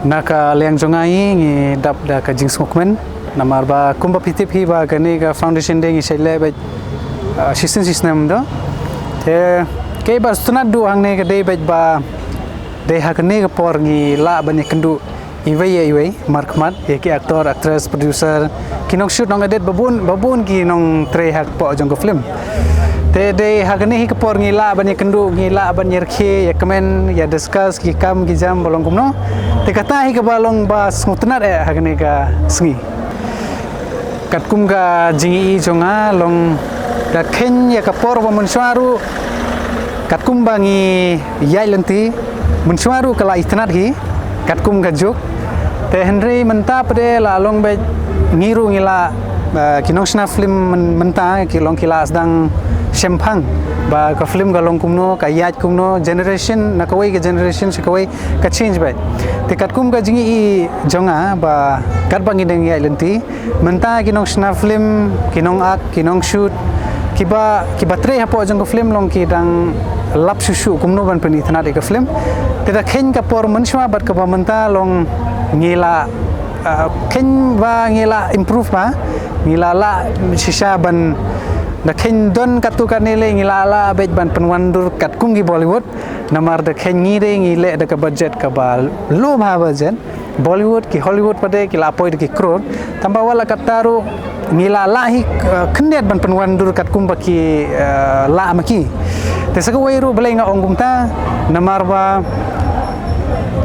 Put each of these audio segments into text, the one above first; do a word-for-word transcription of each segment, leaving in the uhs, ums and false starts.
Na ka liang jong nga hi ngi dap da ka jingsngewkmen. Namar ba kumba phi tip hi ba kane ka foundation day ngi shait leh bad, ah, shisien shisnem do. Te kaei ba sngewtynnat duh hangne ka dei bad ba dei ha kane ka por ngi lah ban ïakynduh iwei ïa iwei markhmat ïa ki actor, actress, producer, ki nongshoot, nongedit, babun babun ki nongtrei hapoh jong ka film. Te dei ha kane hi ka por ngi lah ban ïakynduh, ngi lah ban ïarkhie, ïakmen, ïa discuss ki kam ki jam ba long kumno. Te kata hi kaba long ba sngewtynnat eh ha kane ka sngi. Katkum ka jingïohi jong nga long da kheiñ ïa ka por ba mynshuwa ruh, katkum ba ngi ïaid lynti, mynshuwa ruh ka la itynnad hi katkum ka juk. Te hynrei mynta pat de la long bad ngi ruh ngi la, eh, ki nongshna film myn- mynta ki long ki la sdang shemphang ba ka film ka long kumno, ka ïaid kumno, generation na kawei ka generation sha kawei ka change bad. Te katkum ka jingïohi jong nga ba katba ngi dang ïaid lynti, mynta ki nongshna film, ki nong-act, ki nongshoot, kiba, kiba trei hapoh jong ka film long ki dang lap shuh shuh kumno ban pynitynnad ïa ka film. Te da kheiñ ka por mynshuwa bad kaba mynta long ngi la, ah, kheiñ ba ngi la improve ba, ngi la lah shisha ban, da kheiñ don katto katne lei ngi la lah bad ban pynwandur katkum ki Bollywood. Namar da kheiñ ngi dei ngi leh da ka budget kaba low bha budget. Bollywood, ki Hollywood pat de ki la poi da ki crore. Tangba wat la katta ruh ngi la lah hi, eh, khyndiat ban pynwandur katkum ba ki, eh, lah ma ki. Te sa kawei ruh balei nga ong kumta, namar ba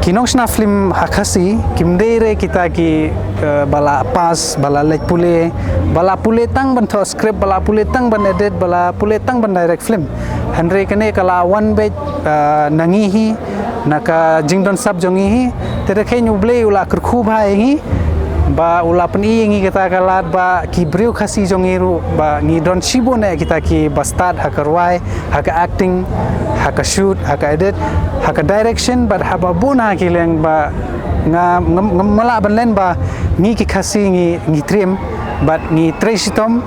ki nongshna film ha Khasi kim dei re kita ki, eh, ba la pass, ba la leit pule, ba la pule tang ban thoh script, ba la pule tang ban edit, ba la pule tang ban direct film. Hynrei kane ka la wan bad, eh, na ngi hi, na ka jingdon sap jong ngi hi. Te da kheiñ U Blei u la kyrkhu bha ïa ngi, ba u la pyni ïa ngi kata ka lad ba ki briew Khasi jong ngi ruh ba ngi don shibun eh kita kiba stad ha ka rwai, ha ka acting, ha ka shoot, ha ka edit, ha ka direction bad ha babun ha ki liang ba nga, nga, ngam lah ban len ba ngi ki Khasi ngi, ngi triem bad ngi trei shitom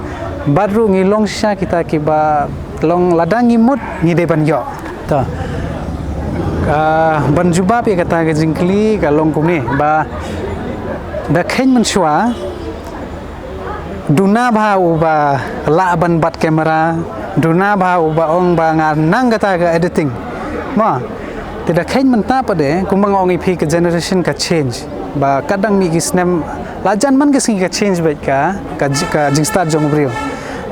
bad ruh ngi long shisha kita kiba long lada ngi mut ngi dei ban ïoh. To. Ah, ban jubab ïa kata ka jingkylli ka long kumne ba da kheiñ mynshuwa duna bha uba lah ban bat camera, duna bha uba ong ba nga nang kata ka editing. Mo, te da kheiñ mynta pat de kumba nga ong ïa phi ka generation ka change. Ba katba dang mih ki snem la jan man ka sngi ka change bad ka, ka ji-, ka jingstad jong u briew.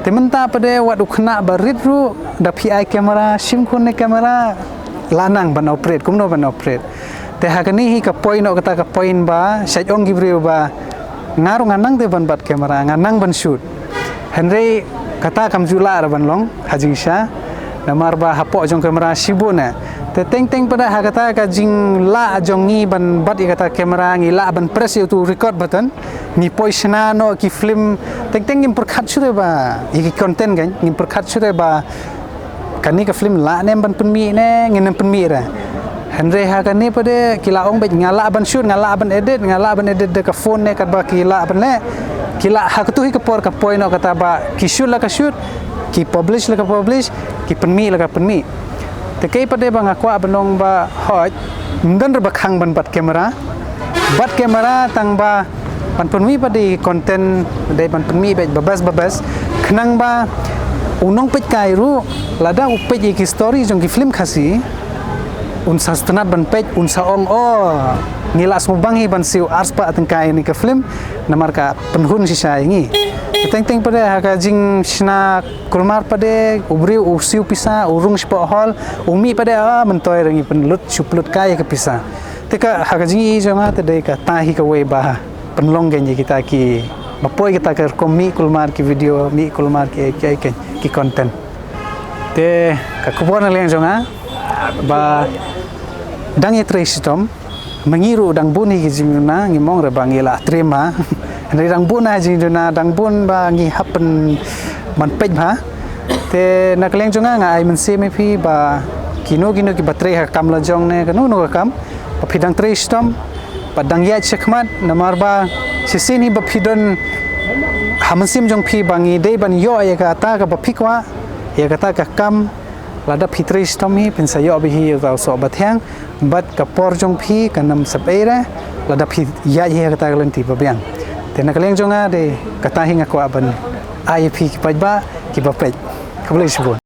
Te mynta pat de wat u khynnah barit ruh da phi ai camera, shim khun ne camera, la nang ban operate, kumno ban operate. Te ha kane hi ka poi noh kata ka point ba shait ong ki briew ba nga ruh nga nang te ban bat camera, nga nang ban shoot. Hynrei kata kam ju lah re ban long ha jingshisha. Namar ba hapoh jong camera shibun eh. Te teng teng pat de ha kata ka jinglah jong ngi ban bat ïa kata camera, ngi lah ban press ïa utu record button, ngi poi shna noh ki film. Teng teng ngim pyrkhat shuh re ba ïa ki content kan, ngim pyrkhat shuh re ba kane ka film lah ne em ban pynmih ne ngin ym pynmih re. Hynrei ha kane pat de ki la ong bad nga lah ban shoot, nga lah ban edit, nga lah ban edit da ka phone ne katba ki lah ban leh. Ki la ha katu hi ka por ka poi noh kata ba ki shoot la ka shoot, ki publish la ka publish, ki pynmih la ka pynmih. Te kaei pat de ba nga kwah ban ong ba hooid, ym don re ba khang ban bat camera. Bat camera tang ba ban pynmih pat de content, dei ban pynmih bad ba best ba best. Khnang ba u nongpeitkai ruh lada u peit ïa ki story jong ki film Khasi, un sa sngewtynnad ban peit, un sa ong, oh, ngi la sngewbang hi ban siew arspah tyngka ïa kane ka film, namar ka pynhun shisha ïa ngi. Teng teng pat de ha ka jingshna kulmar pat de u briew u siew pisa, u rung shapoh hall, u mih pat de, ah, myntoi re ngi pynlut shu pynlut kai ïa ka pisa. Te ka ha ka jingïohi jong nga te dei kata hi kawei ba pynlong kein ïa kita kiba poi kita ka rukom mih kulmar ki video, mih kulmar ki, ki, ki, ki content. Te ka khubor na liang jong nga ba dang ïatrei shitom, ma ngi ruh dang bun hi ki jingduna, ngim ong re ba ngi la trei ma. Hynrei dang bun ha jingduna, dang bun ba ngi hap pyn, ban peit bha. Te na ka liang jong nga nga ai mynsiem ïa phi ba kino kino kiba trei ha ka kam la jong ne kano kano ka kam, ba phi dang trei shitom bad dang ïaid shakhmat, namar ba shisien hi ba phi don ha mynsiem jong phi ba ngi dei ban ïoh ïa kata kaba phi kwah, ïa kata ka kam. Lada phi trei shitom hi phin sa ïoh bha hi ïa uta u soh bathiang. Bad ka por jong phi kan ym sep ei re. lada phi ïaid hi ha kata ka lynti ba biang. Te na ka liang jong nga de kata hi nga kwah ban ai ïa phi ki paidbah kiba peit. Khublei shibun.